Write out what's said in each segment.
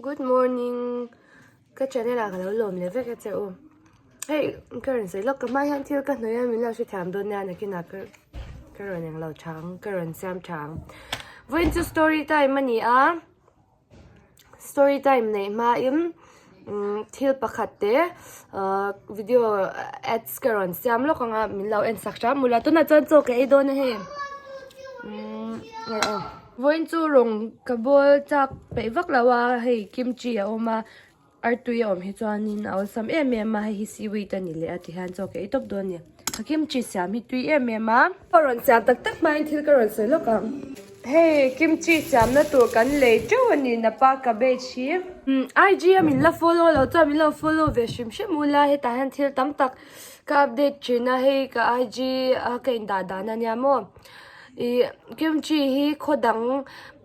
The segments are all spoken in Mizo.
Good morning ka channel ah ka lo lawm leh vek a che u hei ka rawn sawi lawk ka hma hian thil ka hnawih a min lo hrethiam dawn nia nakinah ka ka rawn englo tha ang ka rawn siam tha ang vawiin chu story time a ni a story time neih hmain umm thil pakhat te ahh video ads ka rawn siam lawk ang a min lo en sak hram ula tunah chuan chaw ka ei dawn a hei umm Vawiin chu rawng ka bawl chak peih vak lo a, hei kimchi a awm a, artui a awm hi chuanin a awlsam em em a, hei hi seaweed a ni leh a tihian chaw ka ei tawp dawn a ni. Ka kimchi siam hi tui em em a. Ka rawn siam tak tak hmain thil ka rawn sawi lawk ang. Hei kimchi siamna tur kan lei teuh a ni napa cabbage hi. IG a min la follow lo chuan min lo follow ve hrim hrim ula hetah hian thil tam tak ka update thin a, hei ka IG a ka indah dan a nia maw. Ih kimchi hi khaw dang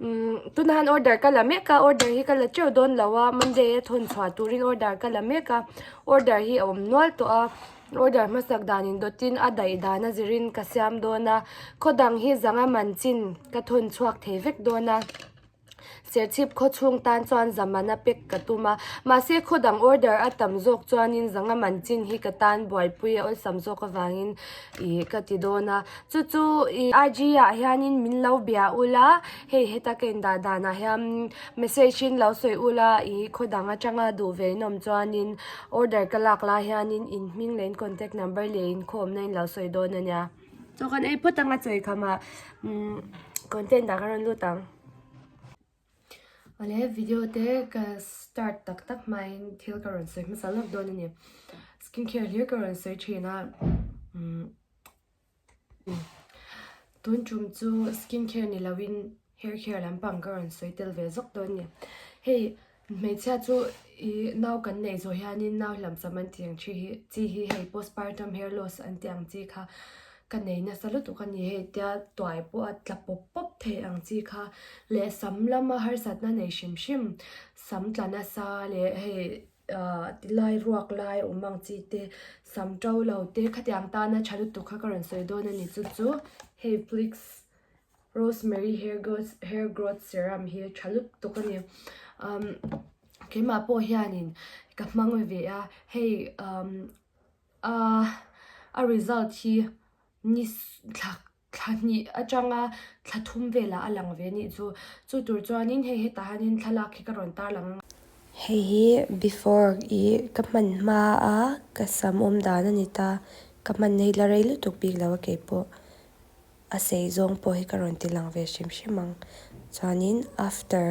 umm tunah hian order ka la mek a order hi ka la teuh dawn lo a monday a thawn chhuah turin order ka la mek a order hi a awm nual tawh a order hmasak dan in dawtin a daih dan a zirin ka siam dawn a khaw dang hi zanga man chin ka thawn chhuak thei vek dawn a. Serchhip khaw chhung tan chuan zamana pek ka tum a, mahse khaw dang order a tam zawk chuanin zanga man chin hi ka tan buaipui a awlsam zawk avangin ih ka ti dawn a. Chu chu ih IG ah hianin min lo bia ula, hei heta ka indah danah hian message in lo sawi ula ih khaw dang atanga duh ve in awm chuanin order ka lak lai hianin in hming leh in contact number leh in khawmna in lo sawi dawn a nia. Chaw kan ei phawt anga chawi khamah umm content ah ka rawn lut ang. Awle video te ka start tak tak hmain thil ka rawn sawi hmasa lawk dawn a ni. Skin care hlir ka rawn sawi thin a umm tun tum chu skin care ni loin hair care lampang ka rawn sawi tel ve zawk dawn a ni. Hei Hmeichhia chu ih nau kan neih zawh hianin nau hlamcham an tih ang chi hi chi hi hei postpartum hair loss an tih ang chi kha ka nei nasa lutuk a ni hei tia tuai pawh a tla pawp pawp thei ang chi kha leh sam lama harsatna nei hrim hrim sam tla nasa leh hei ah tilai ruak lai awm ang chi te sam to lo te khatiang tana tha lutuk kha ka rawn sawi dawn a ni chu chu hei flix. Rosemary hair growth hair growth serum hi tha lutuk a ni umm keimah pawh hianin ka hmang ve a hei umm ahh a result hi ni thla thla hnih atanga thla thum velah a lang ve a nih chu chu tur chuanin hei hetah hianin thlalak hi ka rawn tarlang ang. Hei hi before ih ka hman hma a ka sam awm dan a ni ta ka hman na hi la rei lutuk bik lo a keipawh. A sei zawng pawh hi ka rawn ti lang ve hrim hrim ang. Chuanin after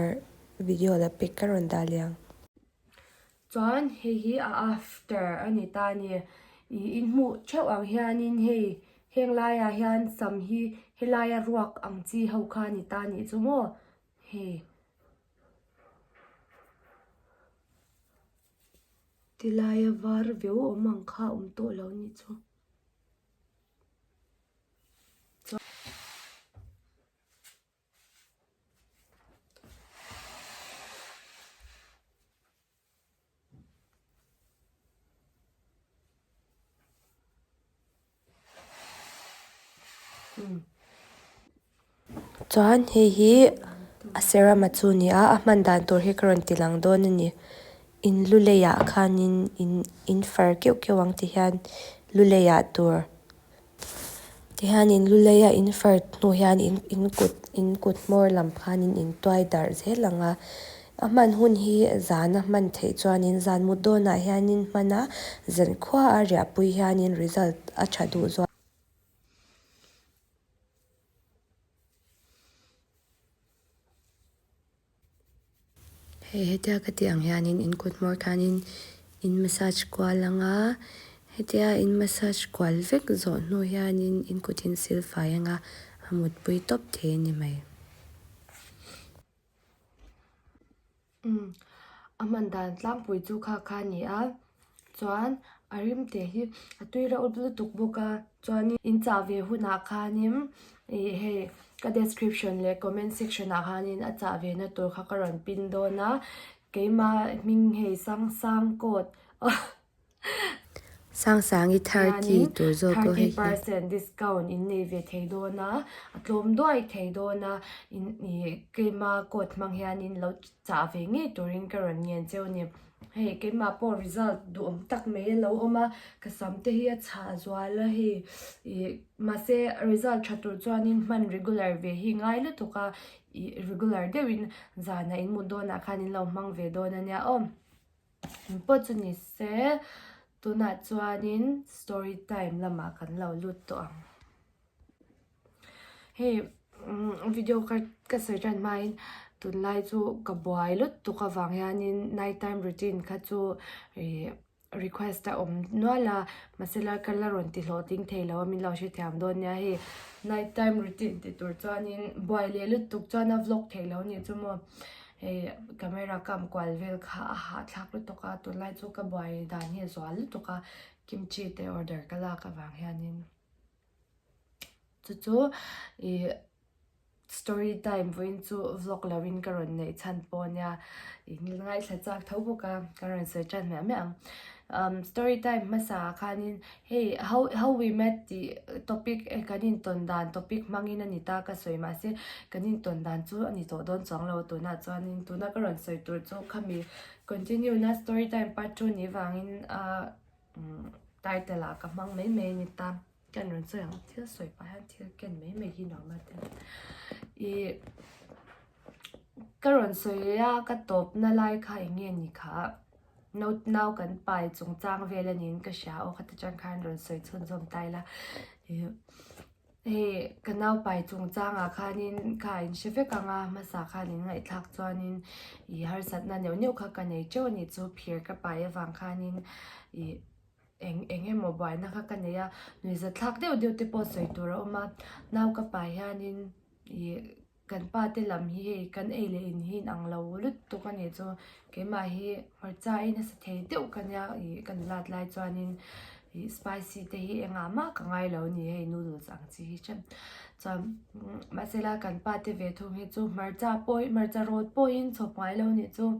video la pic ka rawn dah leh ang. Chuan hei hi a after a ni ta a ni. Ih in hmuh theuh ang hianin hei heng laiah hian sam hi helaia ruak ang chi ho kha a ni ta a nih chu maw hei. Tilaia var veu awm ang kha a awm tawh lo a nih chu. Chuan hei hi a serum a chu a ni a a hman dan tur hi ka rawn ti lang dawn a ni in lu leiah khanin in in far keuh keuh ang ti hian lu leiah tur Tihian in lu leia in far hnu hian in in kut in kut hmawr lam khanin in tuai darh zel ang a a hman hun hi zan a hman theih chuanin zan mut dawnah hianin hman a zan khua a riahpui hianin result a tha duh zual. Hei hetia ka tih ang hianin in kut hmawr khanin in massage kual ang a, hetia in massage kual vek zawh hnu hianin in kut in sil fai ang a, a mutpui tawp thei a ni mai. Umm a hman dan tlangpui chu kha kha a ni a chuan a rim te hi a tui reuh lutuk bawk a chuanin in chah ve hunah khanin ih hei ka description leh comment section ah khanin a chah ve na tur kha ka rawn pin dawn a keimah hming hei sang sang code. Sangsangi 30 Hianin tur zawk aw 30 hei hi. percent discount in nei ve thei dawn a, a tlawm duai thei dawn a, in ih keima code hmang hianin lo chah ve ngei turin ka rawn ngen cheu a ni. Hei keimah pawh result duhawm tak mai a lo awm a, ka sam te hi a chhah zual a hei ih mahse result tha tur chuanin hman regular ve hi ngai lutuk a, ih regular deuhin zanah in mut dawnah khan in lo hmang ve dawn a nia aw. Engpawh chu ni se tunah chuanin story time lamah kan lo lut tawh ang. Hei video ka ka sawi tan hmain tunlai chu ka buai lutuk avang hianin night time routine kha chu ih request a awm nual a mahse la ka la rawn ti hlawhtling thei lo a min lo hrethiam dawn nia hei night time routine ti tur chuanin buai leh lutuk chuan a vlog theih loh a nih chu maw. Hei camera kam kual vel kha a hahthlak lutuk a tunlai chu ka buai dan hi a zual lutuk a kimchi te order ka lak avang hianin chu chu ih story time vawiin chu vlog lo in ka rawn neih chhan pawh ania ih ngaithla chak tho bawk a ka rawn sawi tan miah miah ang umm story time hmasa ah khanin Hei how how we met tih topic kan intawn dan topic hmangin a ni ta ka sawi mahse kan intawn dan chu a ni tawh dawn chuang lo tunah chuanin tuna ka rawn sawi tur chu khami continue na story time part 2 ni vangin a title ah ka hmang mai mai a ni ta kan rawn sawi ang thil sawi pah hian thil ken mai mai hi nuam a ti ih ka rawn sawi a ka tawpna lai kha eng nge ni kha. Note nau kan pai chungchang vel a niin ka hria aw khata tang khan rawn sawi chhunzawm ta ila ih hei ka nau pai chungchangah khanin kha in hre vek ang a hmasa khan in ngaihthlak chuanin ih harsatna neuh neuh kha ka nei teuh a nih chu phir ka pai avang khanin ih eng eng emaw buaina kha ka nei a nuihzathlak deuh deuh te pawh sawi tur a awm a nau ka pai hianin ih. Kan pa te lam hi hei kan ei leh in hi inang lo lutuk a nih chu keimah hi hmarcha ei nasa thei deuh ka nia ih ka nulat lai chuanin ih spicy te hi engah mah ka ngai lo a ni hei noodles ang chi hi hrep chuan mahse la kan pa te ve thung hi chu hmarcha pawh hi hmarcha rawt pawh hi an chhawp ngai lo a nih chu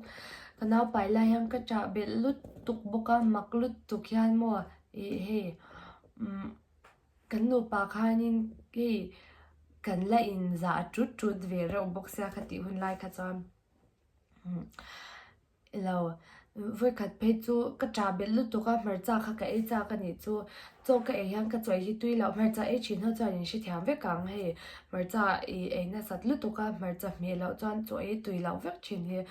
ka naupai lai hian ka chah belh lutuk bawk a mak lutuk hian maw ih hei umm. Kan nupa khanin hei kan la inzah tut tut ve reuh bawk sia kha tih hun lai kha chuan ilo vawikhat phei chu ka ṭah belh lutuk a hmarcha kha ka ei chak a nih chu chaw ka ei hian ka chaw ei hi tui loh hmarcha ei ṭhin ho chuan in hrethiam vek ang hei hmarcha ih ei nasat lutuk a hmarcha hmeh loh chuan chaw ei tui loh vek ṭhin hi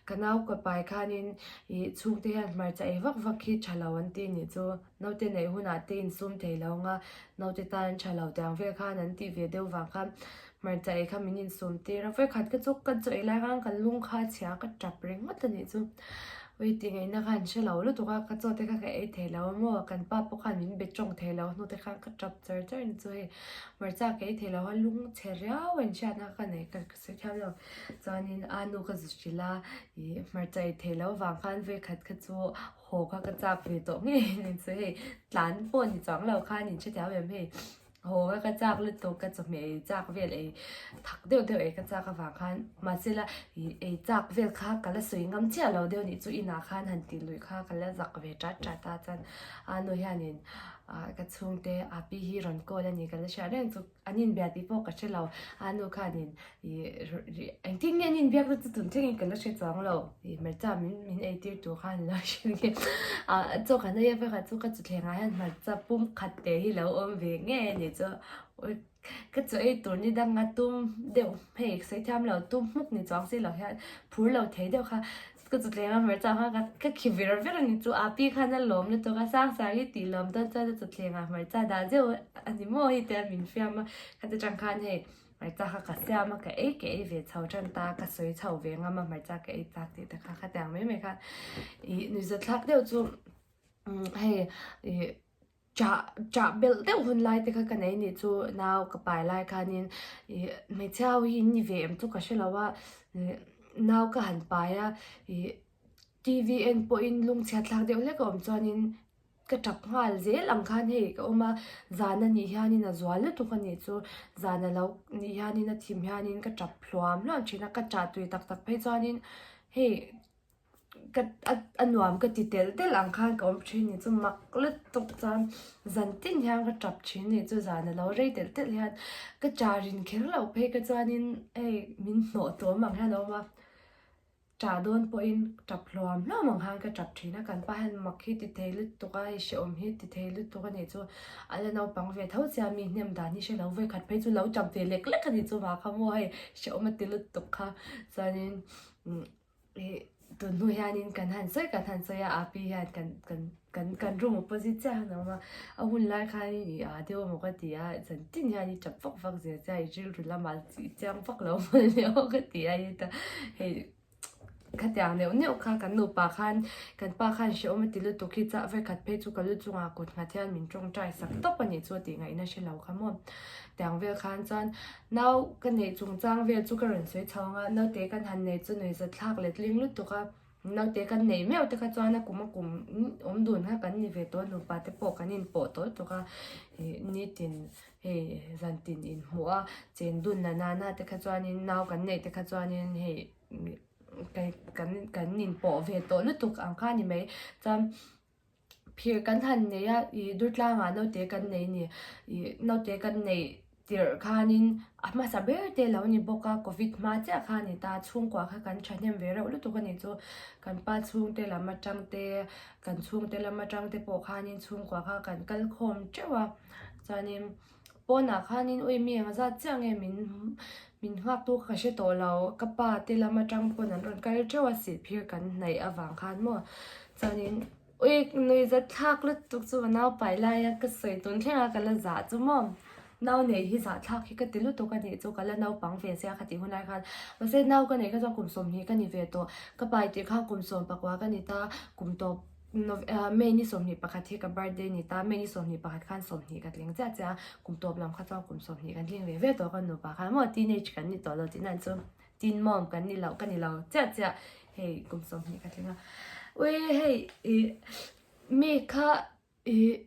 ka nau ka pai khanin ih chhungte hian hmarcha ei vak vak hi ṭha lo an ti a nih chu. Naute neih hunah te insum thei lo anga naute tan an tha lo tiang vel khan an tih ve deuh vang khan hmarcha ei kha min insum tir a, vawikhat ka chu ka chaw ei lai khan ka lung kha a chhia ka tap ringawt a nih chu. Ui tih ngaihna khan hre lo lutuk a, ka chaw te kha ka ei thei lo a maw, kan pa pawh khan min be tawng thei lo hnu te khan ka tap char char a ni chu hei hmarcha ka ei thei lo a lung chhe riau a inhriatna ka nei ka sawi thiam lo. Chuanin a nu ka zu hrilh a ih hmarcha ei thei lo vang khan vawikhat kha chu haw kha ka chak ve tawh ngei a ni chu hei tlan pawh ni chuang lo khan in hrethiam em hei haw kha ka chak lutuk ka chawhmeh ei chak vel ei thak deuh deuh ei ka chak avang khan mahse la ih ei chak vel kha ka la sawi ngam chiah lo deuh anih chu inah khan han tih luih kha ka la zak ve tat tat a chuan a nu hianin ah ka chhungte a pi hi rawn call a ni ka la hriat reng chu. An inbia tih pawh ka hre lo, a nu khanin ih engtin nge an inbiak na chu tun thlengin ka la hre chuang lo, ih hmarcha min min ei tir tur khan lo hre nge ah chaw kan ei avanga chu ka chuthlengah hian hmarcha pum khat te hi lo awm ve ngei a ni chu ka chaw ei tur ni danga tum deuh hei sawi thiam lo tum hmuk ni chuang si lo hian phur lo thei deuh kha Ka chuthleng a hmarcha kha ka ka khi ver ver a ni chu a pi khan a lawm lutuk a sang sang hi tih lawm dawn chuan a chuthleng ah hmarcha dah zeuh a ni maw hei tia min fiam a khati tang khan hei hmarcha kha ka siam a ka ei ka ei ve chho tan ta ka sawi chho ve ngam a hmarcha ka ei chak tih te kha khatiang mai mai khan ih nuihzathlak deuh chu hei ih. Chah chah belh deuh hun lai te kha ka nei nih chu nau ka pai lai khanin ih hmeichhia ho hi in ni ve em chu ka hre lo a ih nau ka han pai a ih T V en pawhin lungchhiat thlak deuh hlek a awm chuanin ka tap nghal zel ang khan hei ka awm a zan a nih hianin a zual lutuk a nih chu zan a lo nih hianin a thim hianin ka tap hluam hluam thin a ka chah tui tak tak phei chuanin hei. Ka a nuam ka ti telh telh ang khan ka awm thin ni chu mak lutuk chuan zan tin hian ka tap thin ni chu zan a lo rei telh telh hian ka char in kher loh phei ka chuanin hei min hnawh tawm ang hian a awm a tah dawn pawhin tap hluam hluam ang khan ka tap thin a kan pa hian mak hi ti thei lutuk a hei hrehawm hi ti thei lutuk a nih chu a la naupang ve tho sia mi hnem dan hi hre lo vawikhat phei chu lo tap ve lek lek a nih chu vang kha maw hei hrehawm a ti lutuk kha chuanin. Ih tun hnu hianin kan han sawi kan han sawi a api hian kan kan kan kan room opposite chiah han awm a a hun lai khanin ih aa deuh emaw ka ti a zan tin hian i tap vak vak zel che a i rilru lamah i chiang vak lo maw ni aw ka ti a heta hei khatiang neuh neuh kha kan nupa khan kan pa khan hrehawm a ti lutuk hi chah vekhat phei chu ka lu chungah kut nghat hian min tawngtai sak tawp a nih chu a tih ngaihna hre lo kha maw tiang vel khan chuan. Nau ka neih chungchang vel chu ka rawn sawi chho ang a, naute kan han nei chu nuihzat thlak let ling lutuk a, naute kan neih meuh te kha chuan a kum a kum awm dun kha kan ni ve tawh a, nupa te pawh kan inpawh tawh lutuk a, ih nitin hei zantin inhmuh a chen dun na nana te kha chuanin nau kan neih te kha chuanin hei kan kan inpawh ve tawh lutuk ang kha a ni mai chuan. Phir kan han nei a, ih Durtlangah naute kan nei a ni. Ih naute kan neih tirh khanin a hmasa ber te lo ni bawk a, covid hma chiah kha a ni ta, chhungkua kha kan thahnem ve reuh lutuk a nih chu. Kan pa chhungte lam atang te, kan chhungte lam atang te pawh khanin chhungkua kha kan kal khawm teuh a, chuanin pawnah khanin ui mi eng zat chiah nge min min nghak tu ka hre tawh lo, ka pa te lam atang pawn an rawn kal teuh a, sihphir kan hnaih avang khan maw chuanin. Ui nui zat thlak lutuk chu ka nau pai lai a ka sawi tun thleng a ka la zah chu maw nau nei hi zah thlak hi ka ti lutuk a nih chu ka la naupang ve sia kha tih hun lai khan mahse nau ka neih kha chuan kum 20 ka ni ve tawh ka pai tih kha kum 11 ka ni ta kum tawp May ni 21 hi ka birthday ni ta May ni 21 khan 20 ka tling chiah chiah a kum tawp lam kha chuan kum 20 kan tling ve ve tawh ka nupa khan maw teenage kan ni tawh lo tih nan chu. Tin mawm kan ni lo ka ni lo chiah chiah hei kum 20 ka tling a ui hei ih mi kha ih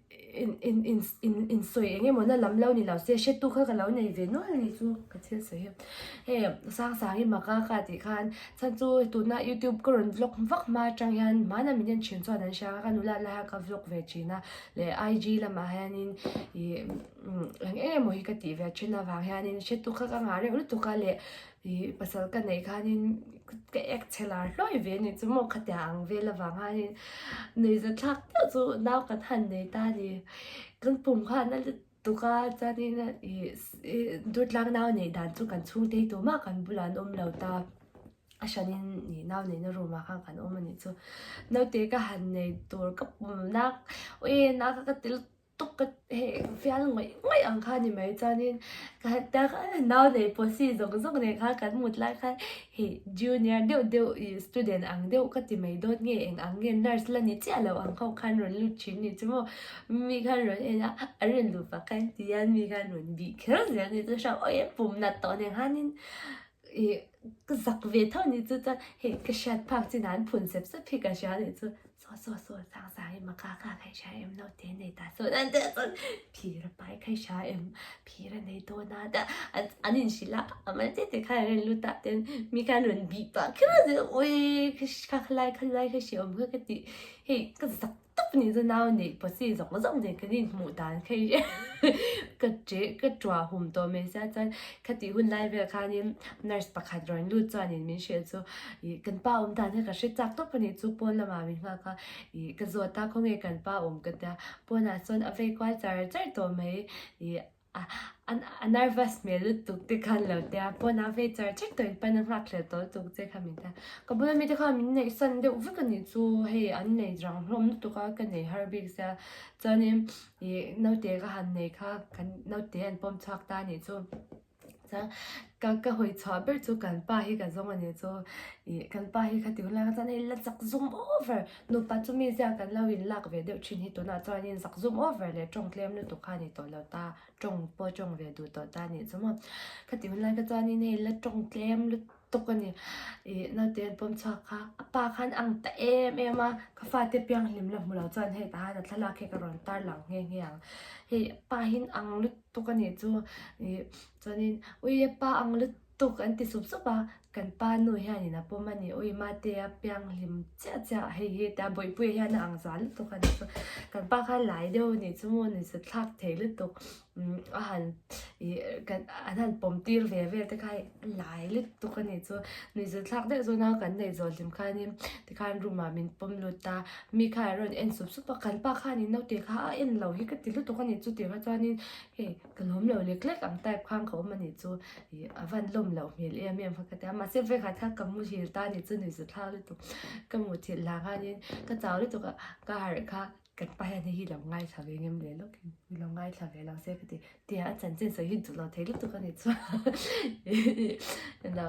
in in in in in sawi eng emaw na lam lo ni lo se hretu kha ka lo nei ve nual a ni chu ka thil sawi hi hei sang sang i mak a ka tih khan chhan chu tuna youtube ka rawn vlog vak hma atang hian hmana min en thin chuan an hria a ka nula lai hian ka vlog ve thin a leh IG lamah hianin ih eng eng emaw hi ka tih ve thin avang hianin hretu kha ka ngah reuh lutuk a leh Ih pasal ka neih khanin ka ek chhe lar hluai ve a nih chu maw khatiang ang vel avang khanin nuihza thlak deuh chu nau kan han nei ta a ni. Kan pum khan a lutuk a chuanin ih Durtlang nau neih dan chu kan chhungte hi tumah kan bulah an awm lo ta a hranin ih nau neihna room ah khan kan awm a nih chu. Naute ka han nei tur ka pum nak ui nau kha ka ti lutuk. tuk ka hei fial ngawih ngawih ang kha ni mai chuanin ka han tia khan nau nei posi zawk zawk nen khan kan mut lai khan hei junior deuh deuh ih student ang deuh ka ti mai dawn nge eng ang nge nurse la ni chiah lo ang ho khan rawn lut thin ni chu maw mi khan rawn en a an rawn luh pah khan tihian mi khan rawn bih kher zel ni chu hriat awi pum nat tawh nen khanin ih ka zak ve tho ni chu chuan hei ka hriat phak chin ah an phun sep sep hi ka hria ni chu. Saw saw saw sang sang i maka kha khai hria em no te nei ta saw nan te chuan phir a pai khai hria em phir a nei dawn a ta an in hrilh a a mal te te khan an rawn lut a ten mi khan rawn bih pah kher a zir ui kha khalai khalai kha hre awm kha ka ti hei ka zak tawp ni chu nau neih pawh zawk zawk nen kan inhmuh dan kha hi ka che ka ṭuah hum tawh mai sia chuan khatih hun lai vel khanin nurse pakhat rawn lut chuanin min hrilh chu Ih kan pa awm dan hi ka hre chak tawp a nih chu pawn lamah min nghak a, ih ka zawt a khawnge kan pa awm ka tia pawnah chuan a vei kual char char tawh mai ih a a nervous hmel lutuk te khan lo tia pawnah a vei char char tawh in pan a nghak hlel tawh lutuk che kha min tia ka bula mite khan min neih san deuh vek a nih chu hei an nei rang hlawm lutuk a ka nei har bik sia chuanin ih naute ka han nei kha kan naute an pawm chhuak ta a nih chu. Chuan ka ka hawi chhuah ber chu kan pa hi ka zawng a ni chu ih kan pa hi khati hun lai kha chuan hei la chak zum over nupa chu mi zia kan lo in lak ve deuh thin hi tunah chuanin zak zum over leh tawng tlem lutuk kha a ni tawh lo ta tawng pawh tawng ve duh tawh ta a nih chu maw khati hun lai kha chuanin hei la tawng tlem lutuk a ni ih naute an pawm chhuak kha a pa khan ang ta em em a ka fate pianghlim la hmu lo chuan hei tah hian a thlalak hi ka rawn tar lang nghe nghe ang hei pa hi an ang lutuk. tuk a nih chu ih chuanin ui a pa ang lutuk an ti sup sup a. Kan pa nu hianin a pawm a ni. Ui mate a piang hlim chiah chiah hei hi tia bawihpuia hian a ang zal lutuk a ni chu. Kan pa kha lai deuh a nih chu maw ni chu thlak thei lutuk umm a han ih kan an han pawm tir ve vel te kha hei a lai lutuk a nih chu. Nuihzat thlak deuh zawna kan neih zawh hlim khanin tikhan room ah min pawm lut a, mi kha a rawn en sup sup a, kan pa khanin naute kha a en lo hi ka ti lutuk a nih chu tih kha chuanin hei Ka lawm lo lek lek ang type khan ka awm a nih chu ih a van lawm loh hmel em em kha ka ti a mahse vekhat kha ka muhil ta a nih chu nuihzat thlak lutuk ka muthilh lah khanin ka chau lutuk a ka harh kha kan pa hian hei hi lo ngaithla ve ngem leh lawk in i lo ngaithla ve lo se ka ti tia a chanchin sawi hi duh lo thei lutuk a nih chu ilo.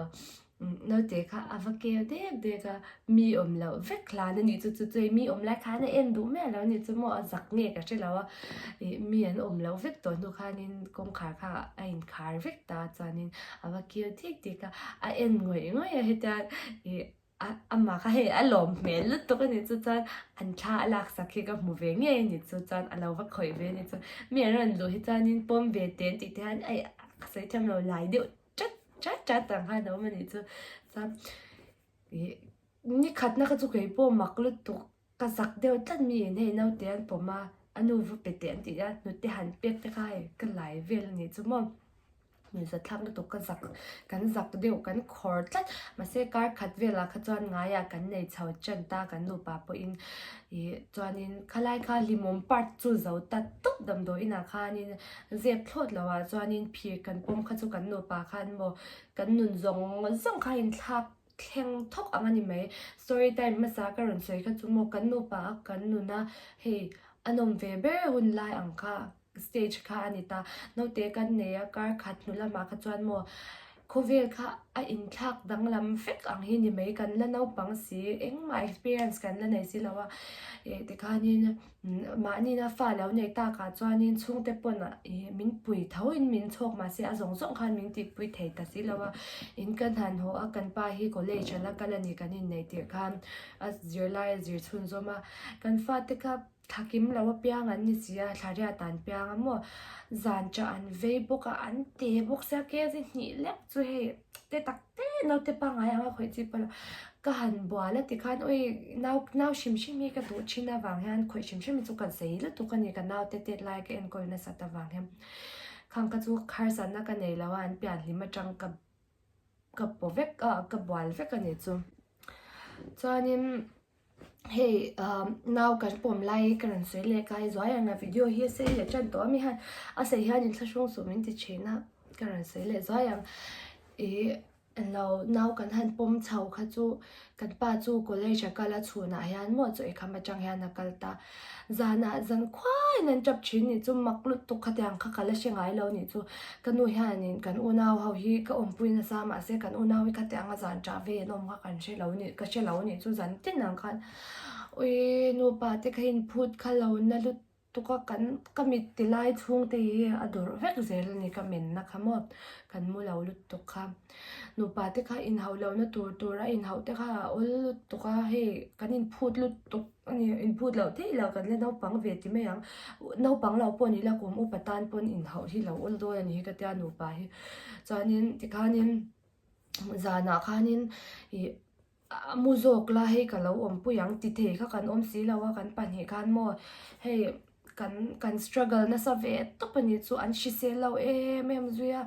Naute kha a va keu dek dek a, mi awm loh vek hlan a nih chu chu chu mi awm lai khan a en duh miah lo a nih chu maw a zak nge ka hre lo a, ih mi an awm loh vek tawh hnu khanin kawngkhar kha a inkhar vek ta chuanin a va keu dek dek a, a en ngawih ngawih a hetia ih a amah kha hei a lawm hmel lutuk a nih chu chuan an thla a laksak hi ka hmu ve ngei a nih chu chuan a lo va khawih ve a nih chu, mi an rawn luh hi chuanin pawm ve teh an tih te hian aih ka sawi thiam lo lai deuh. Chat chat chat ang khan a awm a nih chu chuan ih ni khatna kha chu kei pawh mak lutuk ka zak deuh tlat mi in hei naute an pawm a a nu va pe teh an tih a hnute han pek te kha hei ka lai vel a nih chu maw nuihzat thlak lutuk ka zak kan zak deuh kan khawr tlat mahse kar khat velah kha chuan ngaiah kan nei chho tan ta kan nupa pawhin ih chuanin khalai kha hlimawm part chu zo ta tawp damdawi inah khanin Zep thlawt lo ah chuanin phir kan pawm kha chu kan nupa khan maw kan nun zawng zawng kha inthlak thleng thawk ang a ni mai. Story time hmasa ka rawn sawi kha chu maw kan nupa a kan nun a hei a nawm ve ber hun lai ang kha stage kha a ni ta. Naute kan nei a kar khat hnu lamah kha chuan maw khawvel kha a inthlak danglam vek ang hi ni mai kan la naupang si engmah experience kan la nei si lo a ih tikhanin Mahnina fa lo nei takah chuanin chhungte pawn ih min pui thoin min chhawk mahse a zawng zawng khan min tihpui thei ta si lo a, in kan han haw a kan pa hi college a la kal a ni kan inneih tirh khan a zirlai a zir chhunzawm a, kan fate kha thla kim lo apiang an ni si a thla riat an piang a maw zan chah an vei bawk a an te bawk sia kg hnih lek chu hei te tak te naute pangngai anga khawih chi pawh ka han bual a tikhan ui nau nau hrim hrim hi ka duh thin avang hian khawih hrim hrim hi chu ka zei lutuk a ni ka naute tet lai ka enkawl nasat avang hian khang kha chu harsatna ka nei lo a an pian hlim atang ka ka paw vek a ka bual vek a ni chu chuanin. Hei nau kan pawm lai ka rawn sawi leh kai zuai ang a video hi a sei leh tan tawh a mi hian a sei hian inthlahrung suh min ti thin a ka rawn sawi leh zuai ang ih englo nau kan han pawm chho kha chu kan pa chu college a kal a chhunah hian maw chaw eikham atang hian a kal ta Zanah zan khuaiin an tap thin nih chu mak lutuk khatiang kha ka la hre ngai lo nih chu. Ka nu hianin kan unau ho hi ka awmpui nasa mahse kan unau hi khatianga zan tah ve an awm kha kan hre lo nih ka hre lo nih chu zan tin ang khan ui nupa te kha inphut kha lo na lutuk a kan ka mit ti lai chhung te hi a dawrh vek zel a ni ka menna kha maw kan mu lo lutuk kha. Nupa te kha inhauh lohna tur tur a inhauh te kha a awl lutuk a hei kan inphut lutuk. A ni, inphut loh theih loh kan la naupang ve ti mai ang. Naupang lo pawh ni la kum upa tan pawn inhauh hi lo awl dawn a ni hi ka tia nupa hi. Chuanin tikhanin zanah khanin ih a mu zawk la hei ka lo awmpui ang ti thei kha kan awm si lo a kan pahnih khan maw hei Kan kan struggle nasa ve tawp a nih chu an hrisel lo em em zui a,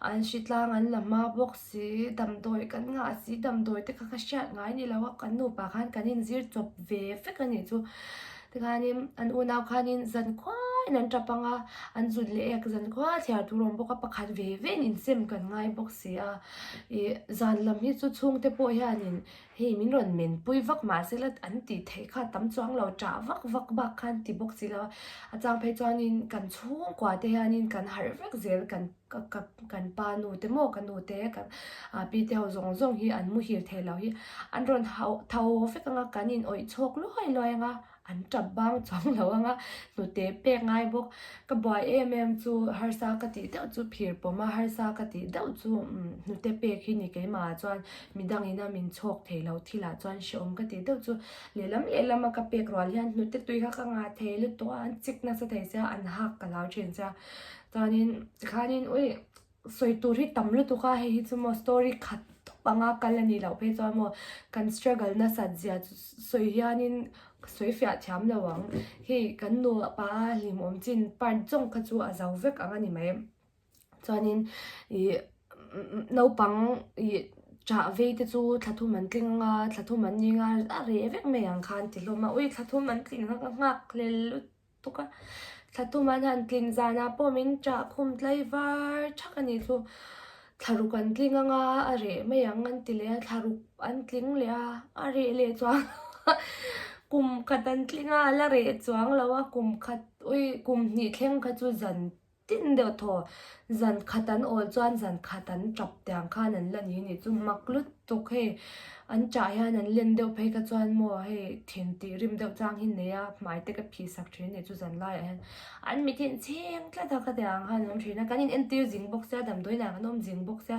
an hritlang an la hma bawk si, damdawi kan ngah si, damdawi te kha ka hriat ngai ni lo a, kan nupa khan kan inzir chawp ve vek a nih chu. Tikhanin an unau khanin zan khuaiin an tap ang a, an zut leh ek zan khua thliar tur a awm bawk a, pakhat ve vein insem kan ngai bawk si a, ih zan lam hi chu chhungte pawh hianin Hei min rawn men pui vak mahse la an tih theih kha tam chuang lo ṭah vak vak bak khan ti bawk si lo a, a chang phei chuanin kan chhungkua te hianin kan harh vek zel kan ka ka kan pa nu te maw ka nu te ka pi te ho zawng zawng hi an muhil thei lo hi an rawn hauh tho vek ang a kan in awih chhawk luai luai ang a. An tap bang chuang lo ang a, hnute pek ngai bawk. Ka buai em em chu harsa ka tih deuh chu phir pawm a, harsa ka tih deuh chu hnute pek hi ni keimah ah chuan midangin a min chhawk thei lo thil ah chuan hrehawm ka tih deuh chu lehlam lehlam a ka pek rual hian hnute tui kha ka ngah thei lutuk a, an chik nasa thei sia, an hak ka hlau thin sia. Chuanin tikhanin ui sawi tur hi tam lutuk a, hei hi chu maw story khat tawp. anga kal a nih loh phei chuan maw kan struggle nasat zia chu sawi hianin ka sawi fiah thiam lo ang. Hei kan nupa a hlimawm chin part zawng kha chu a zo vek ang a ni mai. Chuanin ih naupang ih chah vei te chu thla thum an tling anga thla thum an ning a a reh vek mai ang khan ti hlawm a ui thla thum an tling a ka nghak hlel lutuk a thla thum an han tlin zanah pawh min chah khum tlai var thak a nih chu thla ruk an tling anga a reh mai ang an ti leh a thla ruk an tling leh a a reh leh chuang kum khat an tling a a la reh chuang lo a kum khat ui kum hnih thleng kha chu zan Tin deuh thaw, zan khat an awl chuan zan khat an tap tiang khan an la ni nih chu mak lutuk hei an chah hian an len deuh phei kha chuan maw hei thin tih rim deuh chang hi nei a hmai te ka phih sak thin nih chu zan laiah hian an mit hi an chheng tlat a khatiang khan an awm thin a kan in entir zing bawk sia damdawiin ah kan awm zing bawk sia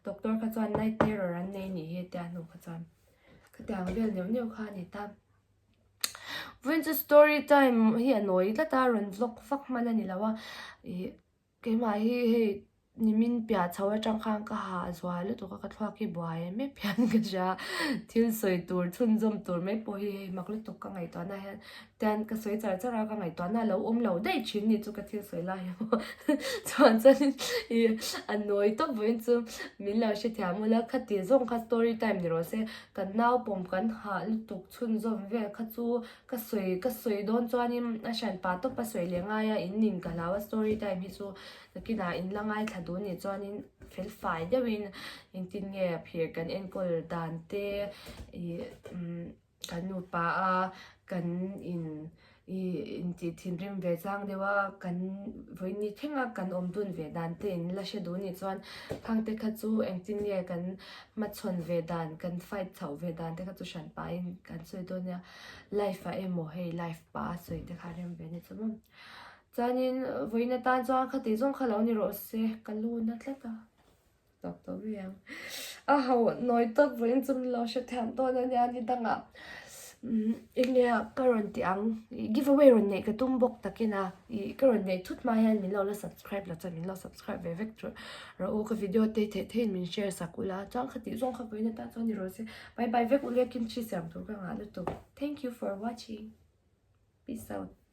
doctor kha chuan night terror an nei nih hi tia hnu kha chuan khatiang vel neuh neuh kha a ni ta. Vawiin chu story time hi a nawi tlat a rawn vlog vak hman a ni lo a ih keimah hi hei nimin piah chho atang khan ka ha zual lutuk a ka thluak hi buai em em hian ka hria thil sawi tur chhunzawm tur mai pawh hi hei mak lutuk ka ngaihtuahna hian tian ka sawi char char a ka ngaihtuahna a lo awm lo daih thin ni chu ka thil sawi lai hi maw chuan chuanin ih a nawi tawp vawiin chu min lo hrethiam ula khati zawng kha story time ni rawh se kan naupawm kan hah lutuk. Chhunzawm vel kha chu ka sawi ka sawi dawn chuanin a hran pah tawp a sawi leh ngai a in nin ka hlau a story time hi chu nakinah in la ngaithla duh nih chuanin fel fai deuhin engtin nge phir kan enkawl dan te ih umm kan nupa a kan in Ih intih thinrim ve chang deuh a, kan vawiin thleng a kan awm dun ve dan te in la hre duh nih chuan khang te kha chu engtin nge kan hmachhawn ve dan, kan fight chhoh ve dan te kha chu hran pahin kan sawi dawn nia. Life ah emaw hei life pah a sawi te kha rem ve a ni chu maw. Chuanin vawiin atan chuan khati zawng kha lo ni rawh se, ka lu na tlat a. Tawp tawp mai ang. A ho nawi tawp vawiin chu min lo hre thiam dawn a nia ni dangah eng nge ka rawn tih ang give away rawn neih ka tum bawk takin a ih ka rawn neih thut hma hian min lo la subscribe lo chuan min lo subscribe ve vek tawh rawh u ka video te theih theihin min share sak ula chuan khatih zawng kha vawiin atan chuan ni rawh se bye bye vek ule kimchi siam tur ka ngah lutuk thank you for watching peace out.